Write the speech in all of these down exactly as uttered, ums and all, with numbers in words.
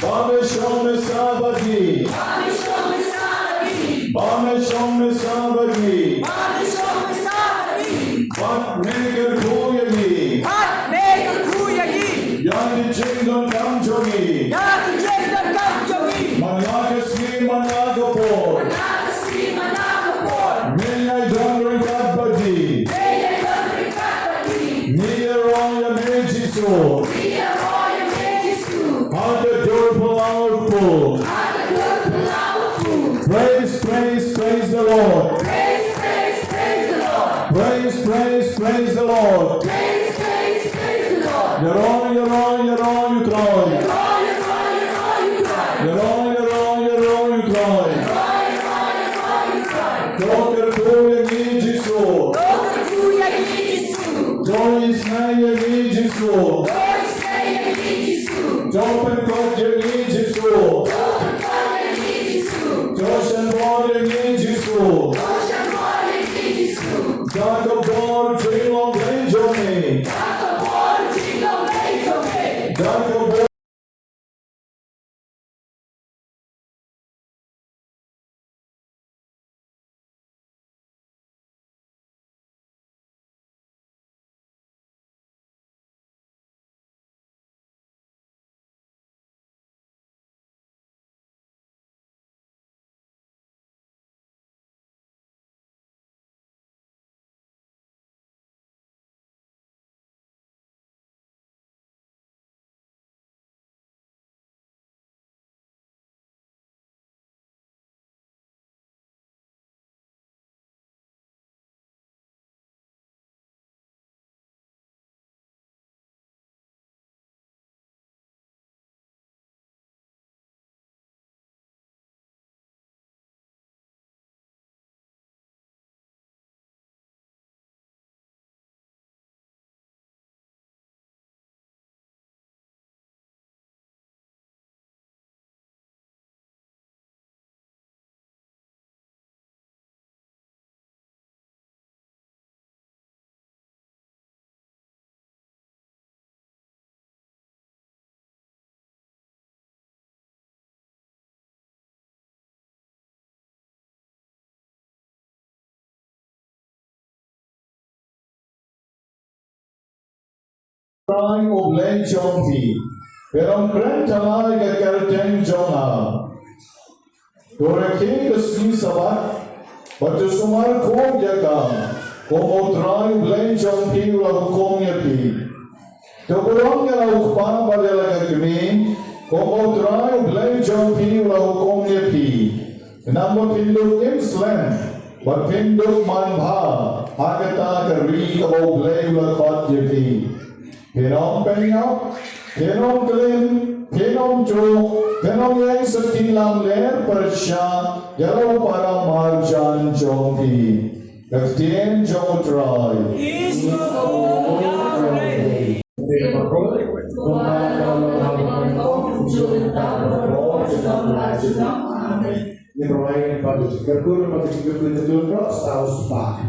Ba me shong me sah bad ngi. Ba me shong me sah bad ngi. Bad me kyrkhu ïa ngi. Ïa ki jingdonkam jong ngi. Man la ka sngi man la ka por. Ngin ïai don ryngkat bad ngi. Ngi ïaroh ïa me Jisu. Ha ka dur phyllaw kpur. Praise, praise, praise the Lord. Praise, praise, praise the Lord. Ïaroh, ïaroh, ïaroh ïa u Trai. Ïaroh, ïaroh, ïaroh ïa u Trai. To kyrkhu ïa ngi Jisu. To isynei ïa ngi Jisu. To pynkot ïa ngi Jisu. To shon bor ïa ngi Jisu. Da ka bor jinglong beiñ jong me. Da ka bor Trai U Blei jong phi, phin ym kren thala ïa ka kyrteng jong nga. To rakhe ka sngi Sabbath bad to sumar khuid ïa ka, kumba U Trai U Blei jong phi u la hukum ïa phi. To burom ïa la u kpa bad ïa la ka kmie, kumba U Trai U Blei jong phi u la hukum ïa phi. Namar phin duh im slem bad phin duh manbha ha kata ka ri kaba U Blei u la khot ïa phi. Phin ym pynïap, phin ym klim, phin ym tuh, phin ym ïeng sa ki lamler pyrshah ïa la u para marjan jong phi. Ka ktien jong U Trai. Amen. Ngin rai bad ka kyrkhu, bad ka kyrkhu ka kyrkhu, saw spah.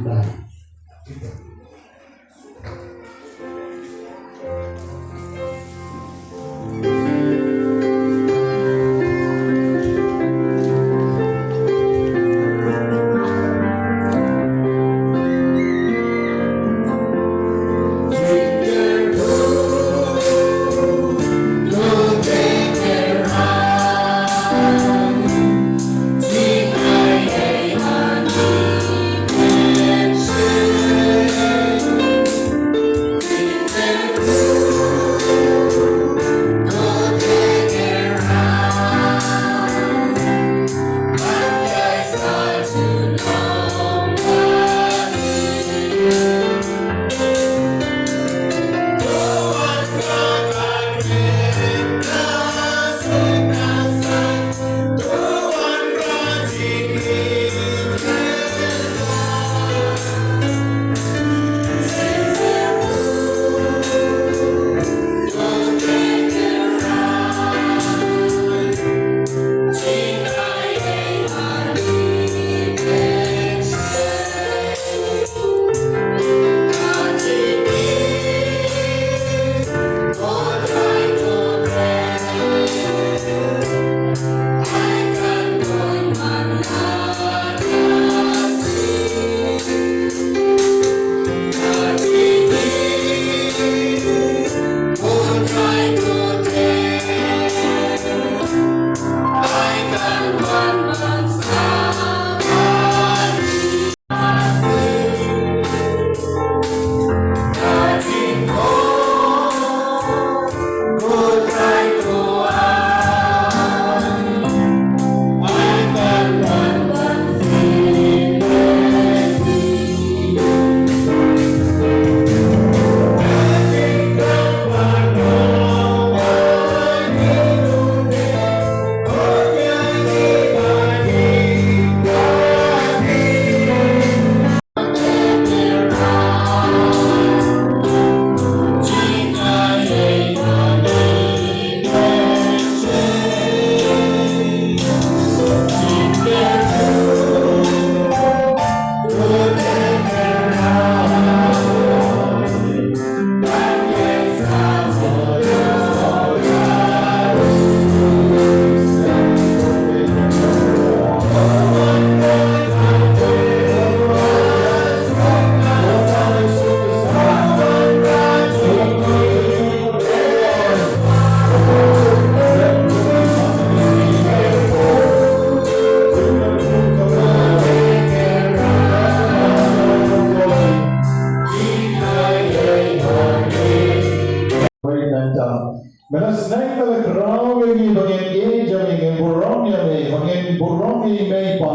Mynta sneng ba la khraw ïa ngi ba ngin ïeit ïa me, ngin burom ïa me, ba ngin burom ïa me, Kpa,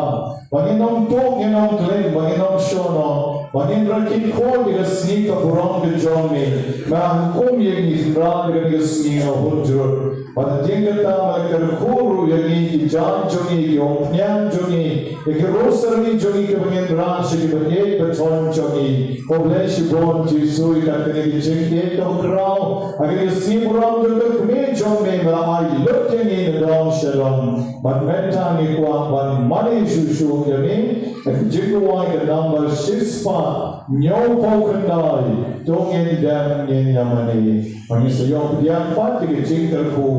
ba ngin ym tuh, ngin ym klim, ba ngin ym shong noh, ba ngin rakhe khuid ïa ka sngi ka burom ka jong me. Me la hukum ïa ngi Trai ïa kane ka sngi kaba hynriew. Bad hadien kata me la kyrkhu ruh ïa ngi ki jaiñ jong ngi, ki umphniang jong ngi, ïa ki rosari jong ngi kiba ngin rah sha ki bangeit bathong jong ngi. Khublei shibun Jisu ïa kane ka jingïeit kaba khraw ha kane ka sngi burom jong ka kmie jong me, me la ai lut ïa ngi nadong shadong. Bad mynta ngi kwah ban mane shuh shuh ïa me. Ka jingduwai ka nambar shispah hynñiewphew khyndai. To ngin dem ngin ïa mane. Ngin sa ïoh pdiang pat ïa ka jingkyrkhu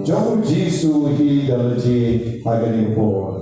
jong u Jisu hi da lade ha kane ka por.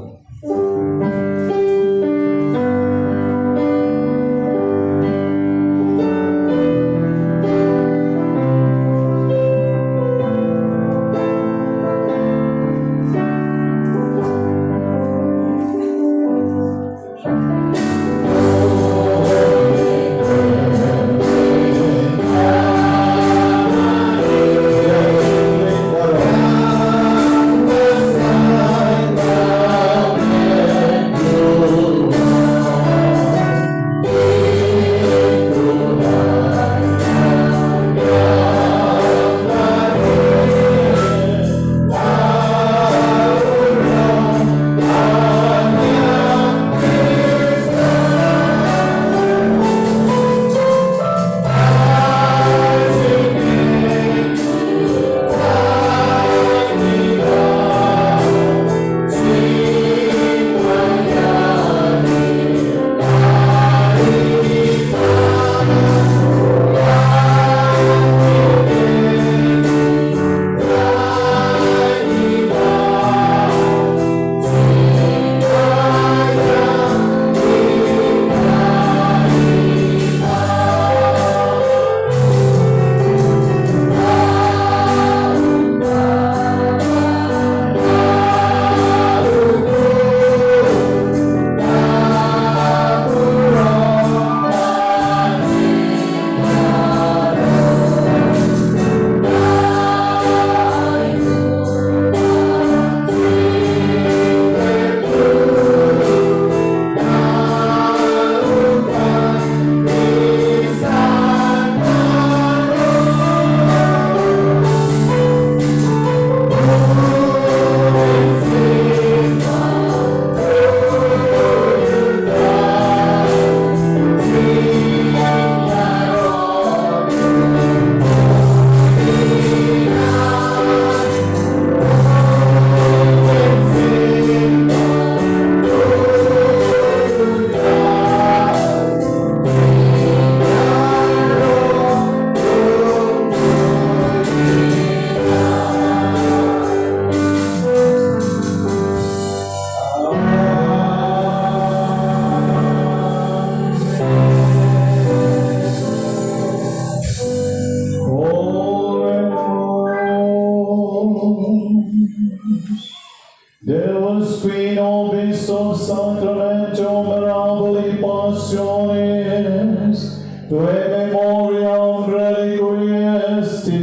Oraciones, tu memoriam requiescit,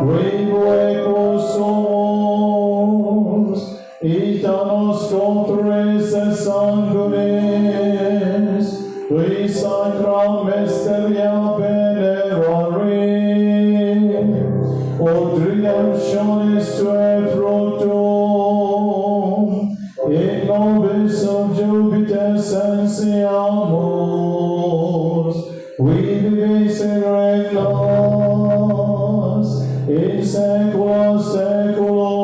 quibusque sumus, itamus contres exsanguines, qui sacra mysteria venerari, ut redentionis tuae fructum, in nobis subjugit essentiamus, qui vivis et regnas in saecula saeculorum.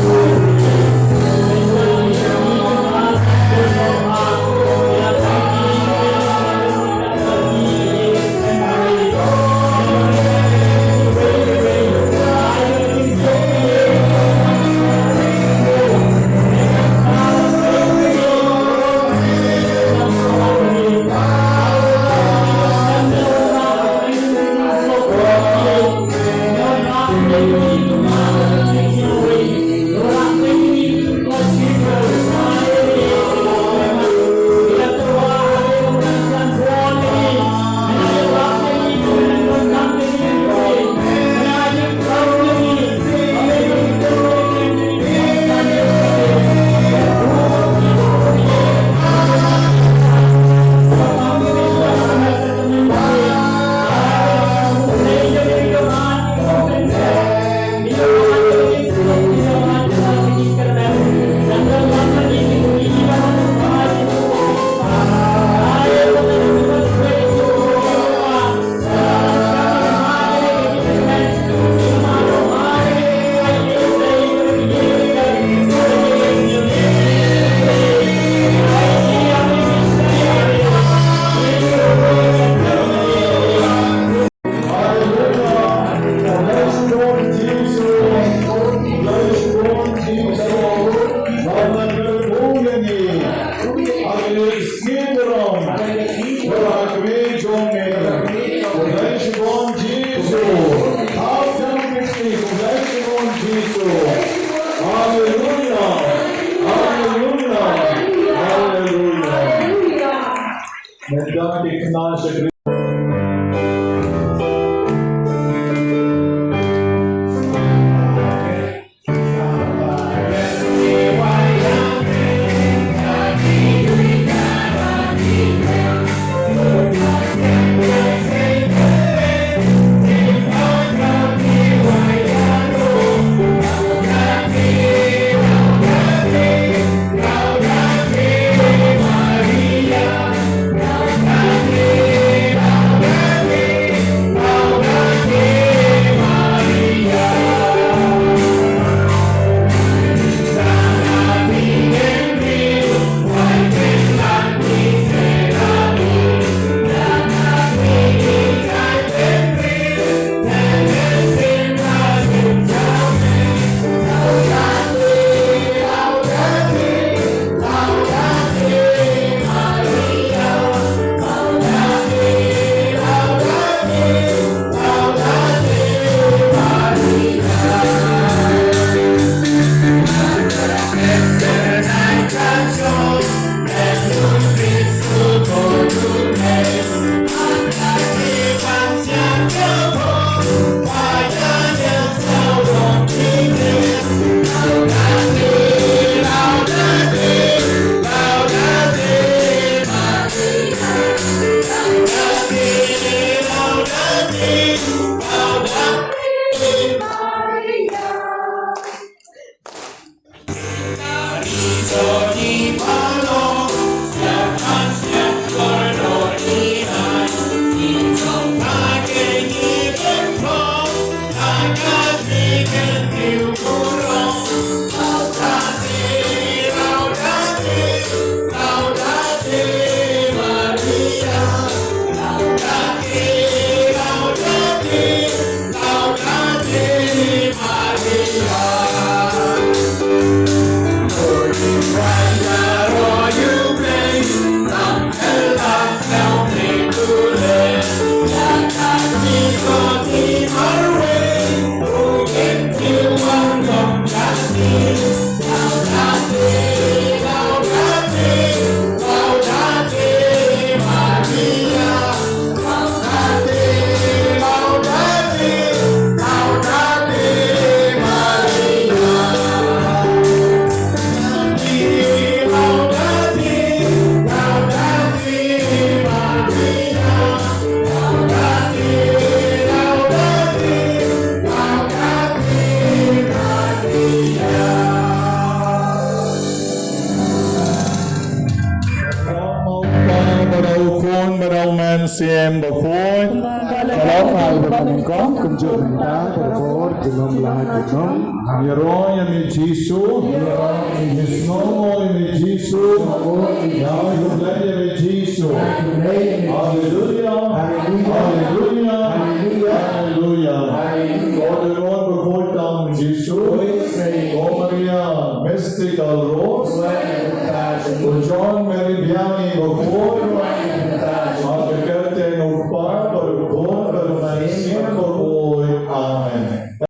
Amen. Bad u Khun bad u Mynsiem Bakhuid. Kumba la long ha kaba nyngkong, kumjuh mynta, bad barabor, junom la junom. Ïaroh ïa me Jisu. Ïasngewnguh ïa me Jisu. Ïakhublei ïa me Jisu. Haleluya. Haleluya. Haleluya.